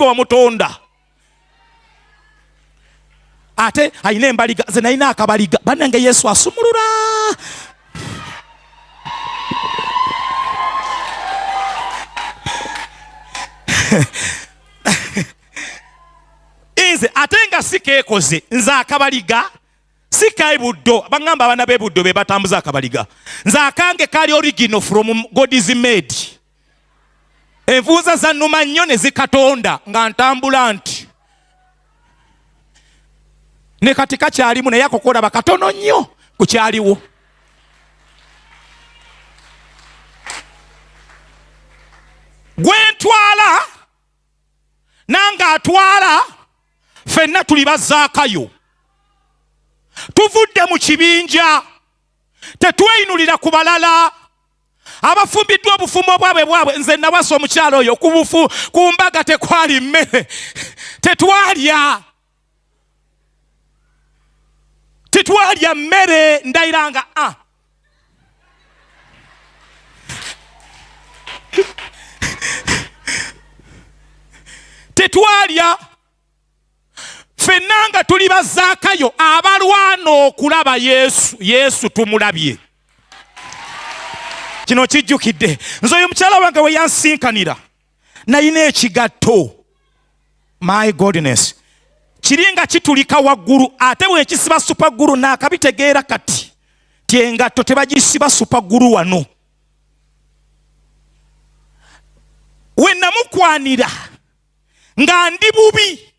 gwe wamutonda. Ate alina embaliga, nze nalina akabaliga. Bannange Yesu asumulula. Nze ate nga si keekoze, nze akabaliga si kae Buddo. Baŋŋamba abaana b'e Buddo be batambuza akabaliga. Nze akange kali original from God is made. Envunza zannuma nnyo ne zikatonda nga ntambula nti ne kati kakyalimu, naye akokolaba katono nnyo ku kyaliwo. Gwe ntwala nange atwala, ffenna tuli bazaakayo. Tuvudde mu kibinja, tetweyinulira ku balala abafumbiddwa obufumbo bwabwe bwabwe. Nze nawasa omukyalo oyo ku bufu, ku mbaga tekwali mmere, tetwalya, tetwalya mmere. Ndayiranga a tetwalya ffenna nga tuli bazaakayo abalwana okulaba Yesu. Yesu tumulabye. Kino kijjukidde nze oyo mukyala wange we yansinkanira, nalina ekigatto, my godness, kiri nga kitulika waggulu, ate bwekisiba super glue. Naakabitegeera kati ti engatto tebagisiba super glue. Wano we namukwanira nga ndi bubi,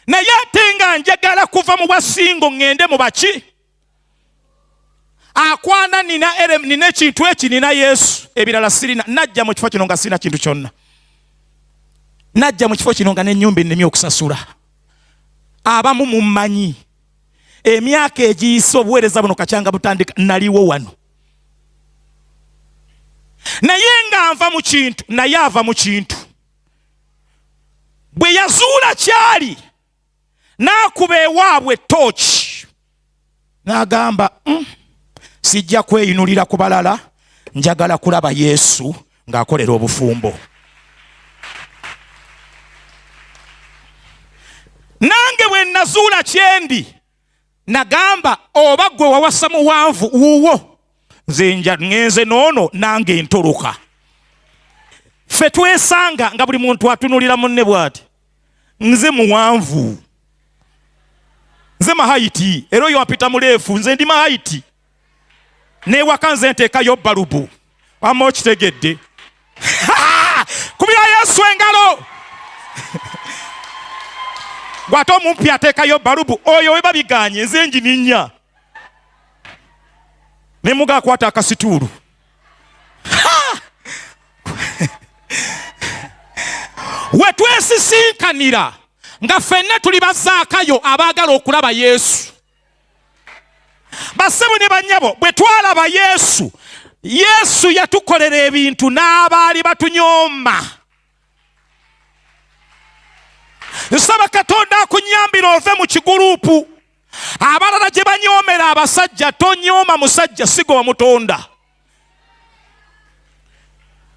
naye ate nga njagala kuva mu bwasingo ŋŋende mu baki akwana. Nina ere, nina ekintu eki, nina Yesu, ebirala sirina. Najja mu kifo kino nga sirina kintu kyonna. Najja mu kifo kino nga n'ennyumba ennemye okusasula. Abamu mummanyi emyaka egiyise, obuweereza buno kacyanga butandika naliwo wano, naye nga nva mu kintu, naye ava mu kintu. Bwe yazuula kyali, n'akuba ewaabwe tooki n'agamba, sijja kweyinulira ku balala, njagala kulaba Yesu ng'akolera obufumbo." Nange bwe nazuula kyendi, nagamba, oba gwe wawasa muwanvu wuwo, nze ngenze noono nange ntoloka. Ffe twesanga nga buli muntu atunulira munne bw'ati: nze muwanvu, nze mahayiti, era oyo ampita muleefu, nze ndi mahayiti, newaka nze nteekayo balubu. Wamma okitegedde? Kubira Yesu engalo. Gwate omumpi ateekayo balubu oyo we babiganye, nze njininya ne muga akwata akasituulu. We twesisinkanira nga ffenna tuli bazaakayo abaagala okulaba Yesu. Bassebo ne bannyabo, bwe twalaba Yesu, Yesu yatukolera ebintu n'abaali batunyooma. Nsaba Katonda akunyambira ove mu kiguluupu abalala gye banyoomera abasajja. Tonyooma musajja, sigo wamutonda.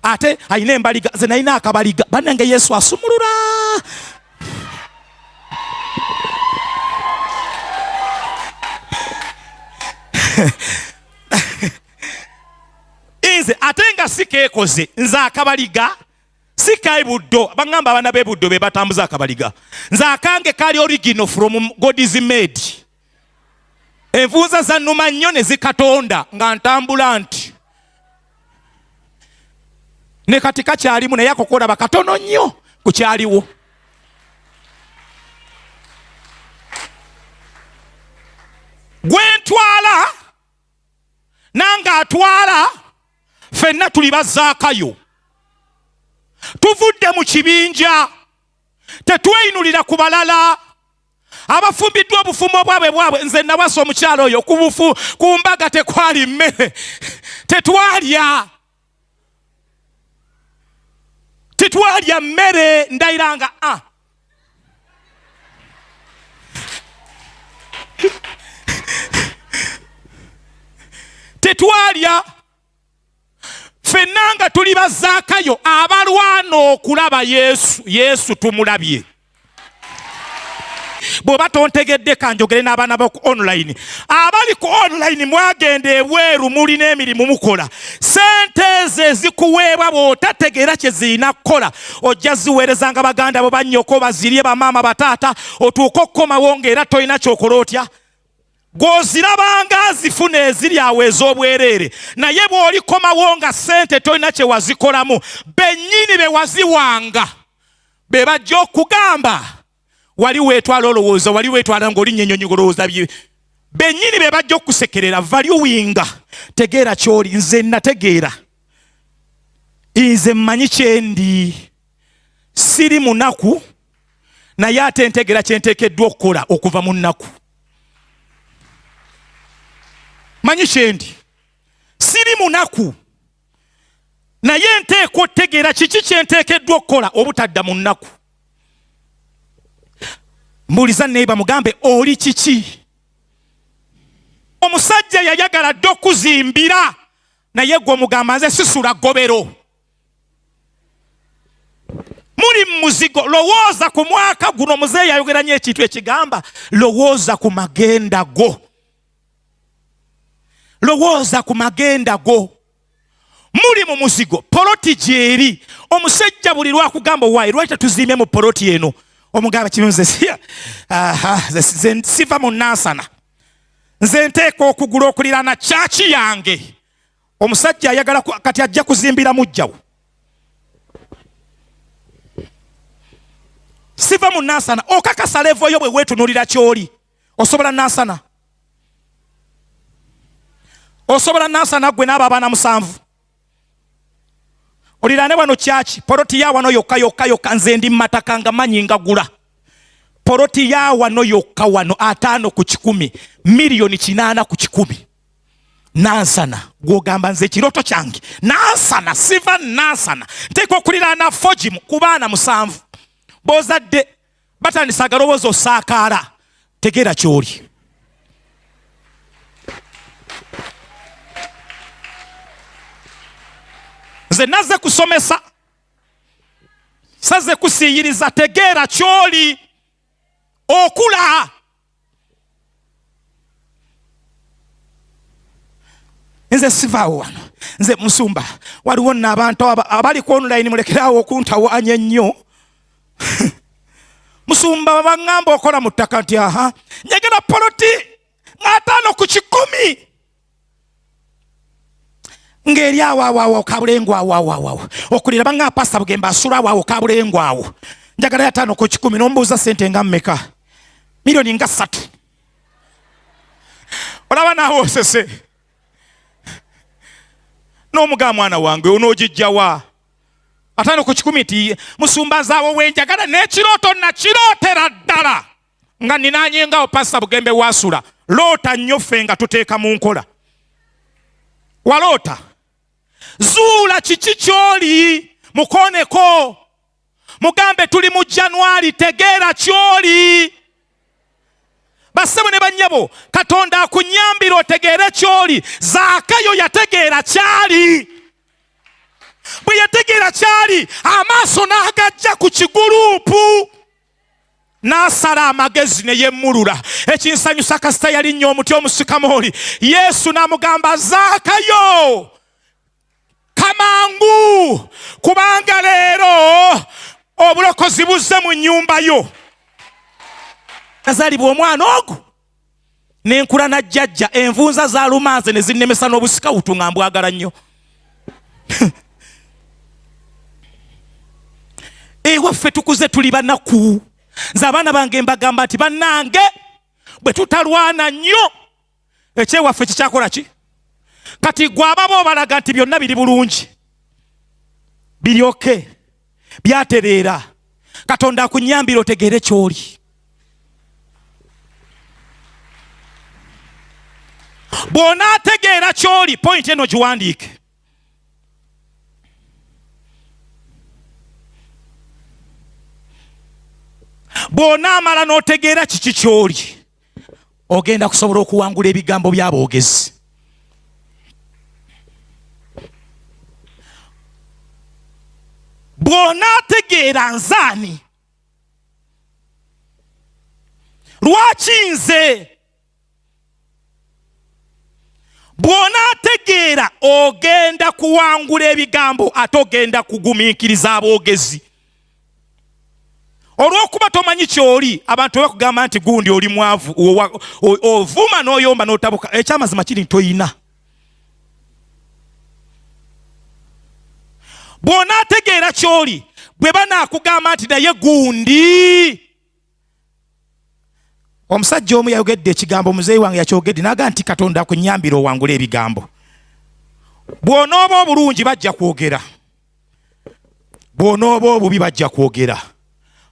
Ate alina embaliga, nze nalina akabaliga. Bannange Yesu asumulula. Nze ate nga si keekoze, nze akabaliga si kae Buddo. Baŋŋamba abaana b'e Buddo be batambuza akabaliga. Nze akange kali original from God is made. Envunza zannuma nnyo ne zikatonda nga ntambula nti ne kati kakyalimu, naye akokolaba katono nnyo ku kyaliwo. Gwe ntwala nange atwala, ffenna tuli bazaakayo. Tuvudde mu kibinja, tetweyinulira ku balala abafumbiddwa obufumbo bwabwe bwabwe. Nze nawasa omukyalo oyo ku bufu, ku mbaga tekwali mmere, tetwalya, tetwalya mmere. Ndayiranga a tetwalya. Ffenna nga tuli bazaakayo abalwana okulaba Yesu. Yesu tumulabye. Bw'oba tontegedde kanjogere n'abaana bo ku online. Abali ku online mwagenda ebweru, mulina emirimu mukola. Sente ezo ezikuweebwa bw'otategeera kye zirina kukola, ojja ziweerezanga baganda bo, bannyoko bazirye, bamaama, bataata, otuuke okukomawo ng'era tolina ky'okola otya. Gw'ozirabanga azifuna eziri awo ez'obwereere, naye bw'olikomawo nga ssente tolina kye wazikolamu, bennyini be waziwanga be bajja okugamba wali weetwala olowooza, wali weetwala ng'olinnya ennyonyi ng'olowooza bennyini be bajja okukusekerera. Valuwinga, tegeera ky'oli. Nze nategeera, nze mmanyi kyendi, siri munaku, naye ate ntegeera kye nteekeddwa okukola okuva mu nnaku. Manyi kyendi, siri munaku, naye nteekwa otegeera kiki kye nteekeddwa okukola obutadda mu nnaku. Mbuuliza neiba, mugambe oli kiki. Omusajja yayagala dda okuzimbira, naye gwe omugamba nze sisula ggobero. Muli mu muzigo. Lowooza ku mwaka guno. Muzeeyi ayogera nnyo ekintu ekigamba lowooza ku magenda go, lowooza ku magenda go. Muli mu muzigo, poloti gyeri. Omusajja buli lwakugamba waayi lwaki tetuzimbye mu poloti eno, omugamba kino nze siva mu Nansana, nze nteeka okugula okuliraana kyaki yange. Omusajja ayagala kati ajja kuzimbira mujjawo. Siva mu Nansana. Okakasa levo yo bwe weetunuulira ky'oli. Osobola Nansana? Osobola Nansana gwe n'abo abaana 7? Oliraane wano kyaki poloti ya wano yokka yokka yokka. Nze ndi mataka nga manyi ngagula poloti ya wano yokka wano 50 ku 100, miliyoni 80 ku 100. Nansana gwogamba nze ekirooto kyange Nansana, siva Nansana, nteeka okuliraana fogimu ku baana 7 b'ozadde batandise agalowooza osaakaala. Tegeera ky'oli. Nze nazze kusomesa, saze kusiiyiriza. Tegeera ky'oli, okula. Nze sivaawo wano, nze musumba. Waliwo nno abantu abali ku online, mulekeraawo okuntawaanya ennyo. Musumba, babaŋŋamba okola mu ttaka nti aha, njagala poloti 50 ku 100 ng'eri awo awo awo Kabulengu awo awo awo awo okulira. Baŋŋamba Pasita Bugembe asula awo awo Kabulengu awo, njagala 50 ku 100. N'ombuuza sente nga mmeka? Miliyoni nga 3. Olaba naawe osese n'omugaa, mwana wange onoogijjawa 50 ku 100? Nti musumba, nzaawo wenjagala n'ekirooto nakirootera ddala nga ninanyengawo Pasita Bugembe wasula. Loota nnyo, ffe nga tuteeka mu nkola. Waloota, zuula kiki ky'oli. Mukooneko, mugambe tuli mu January, tegeera ky'oli. Bassebo ne bannyabo, Katonda akunyambira otegeere ky'oli. Zaakayo yategeera kyali. Bwe yategeera kyali, amaaso n'agajja ku kiguluupu, n'asala amagezi ne yemmulula. Ekinsanyusa, kasita yalinnya omuti omusikamooli, Yesu n'amugamba, Zaakayo, kamangu, kubanga leero obulokozi buzze mu nnyumba yo. Nazaalibwa omwana ogwo nenkula na jjajja, envunza zalumanze ne zinnemesa n'obusikawutu nga mbwagala nnyo. Ewaffe tukuze tuli banaku. Nze abaana bange mbagamba nti bannange, bwe tutalwana nnyo ekyewaffe kikyakola ki? Kati gwe ababa obalaga nti byonna biri bulungi, biryoke byatereera. Katonda akunyambira otegeere ky'oli. Bw'onaategeera ky'oli, point eno giwandiike. Bw'onaamala n'otegeera kiki ky'oli, ogenda kusobola okuwangula ebigambo by'aboogezi. Bw'onaategeera nzaani, lwaki nze? Bw'onaategeera ogenda kuwangula ebigambo, ate ogenda kugumiikiriza aboogezi. Olw'okuba tomanyi ky'oli, abantu bakugamba nti gundi oli mwavu, ovuma n'oyomba n'otabuka. Ekyamazima kiri nti toyina. Bw'onaategeera ky'oli, bwe banaakugamba nti naye gundi. Omusajja omu yayogedde ekigambo, muzeeyi wange yakyogedde, naga nti Katonda akunyambira owangule ebigambo. Bw'onooba obulungi bajja kwogera, bw'onooba obubi bajja kwogera.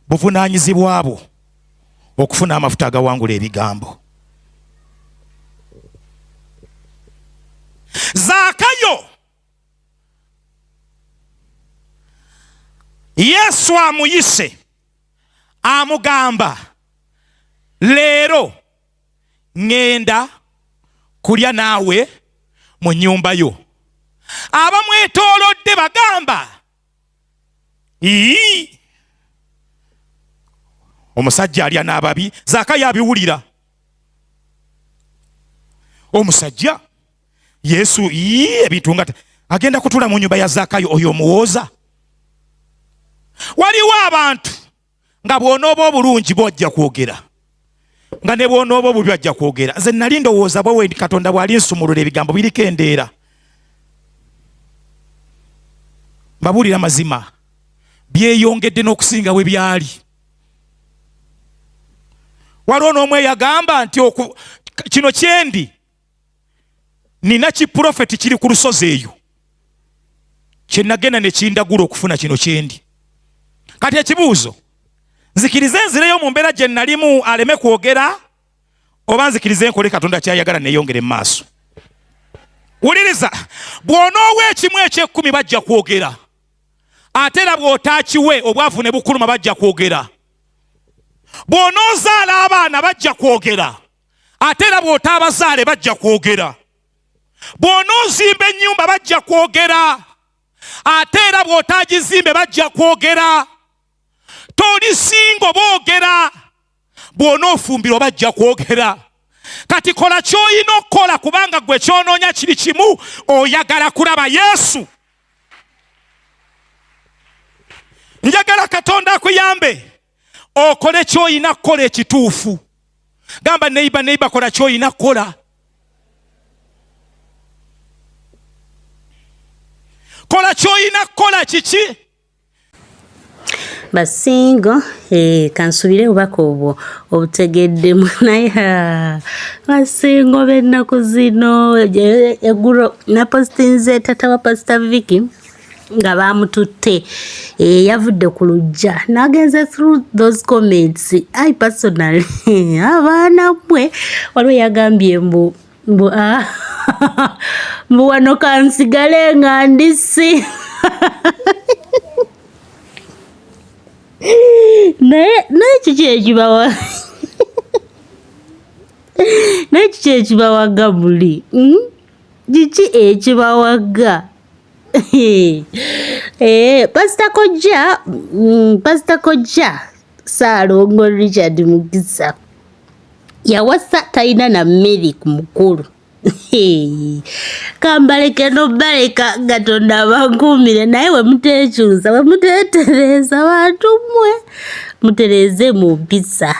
Buvunaanyizibwa bwo okufuna amafuta agawangula ebigambo. Zaakayo, Yesu amuyise, amugamba, "Leero ŋŋenda kulya naawe mu nnyumba yo." Abamwetoolodde bagamba, "Ii, omusajja alya n'ababi." Zaakayo abiwulira, omusajja Yesu, ii, ebintu nga agenda kutula mu nyumba ya Zaakayo oyo omuwooza. Waliwo abantu nga bw'onooba obulungi bwajja kwogera, nga ne bw'onooba obubi bajja kwogera. Nze nali ndowooza bwe Katonda bw'ali nsumulula ebigambo birikendeera. Mbabuulira mazima, byeyongedde n'okusinga bwe byali. Waliwo n'omu eyagamba nti kino kyendi nina kiprofeti kiri ku lusozi eyo kyenagenda nekindagula okufuna kino kyendi. Kati ekibuuzo, nzikirize nzireyo mu mbeera gye nalimu aleme kwogera, oba nzikirize nkole Katonda kyayagala neyongere mu maaso? Wuliriza, bw'onoowa ekimu ekyekkumi bajja kwogera, ate era bw'otaakiwe obwavu ne bukuluma bajja kwogera. Bw'onoozaala abaana bajja kwogera, ate era bw'otaabazaale bajja kwogera. Bw'onoozimba ennyumba bajja kwogera, ate era bw'otaagizimbe bajja kwogera. Toli singo boogera, bw'onoofumbirwa bajja kwogera. Kati kola ky'olina okukola, kubanga gwe ky'onoonya kiri kimu, oyagala kulaba Yesu. Njagala Katonda akuyambe okole ky'olina kukola ekituufu. Gamba neighbour, "Neighbour, kola ky'olina kukola, kola ky'olina kukola." Kiki? Basingo, kansubire obubaka obwo obutegeddemu. Naye basingo b'ennaku zino, eggulo napositinze tata wa Pasita Vicky nga bamututte, yavudde ku lujja n'agenze. Through those comments, I personally, abaana mmwe, waliwo yagambye mbu wano kansigale nga ndisi. Naye kiki ekibawa, naye kiki ekibawaga muli, Kiki ekibawaga? Pasita Kojja, Pasita Kojja Ssaalongo Richard Mukisa yawasa talina na mmere ku mukolo. Kambaleke nobaleka, Katonda abankuumire. Naye we muteekyusa, we muteetereeza, bantu mmwe mutereeze mu mpisa.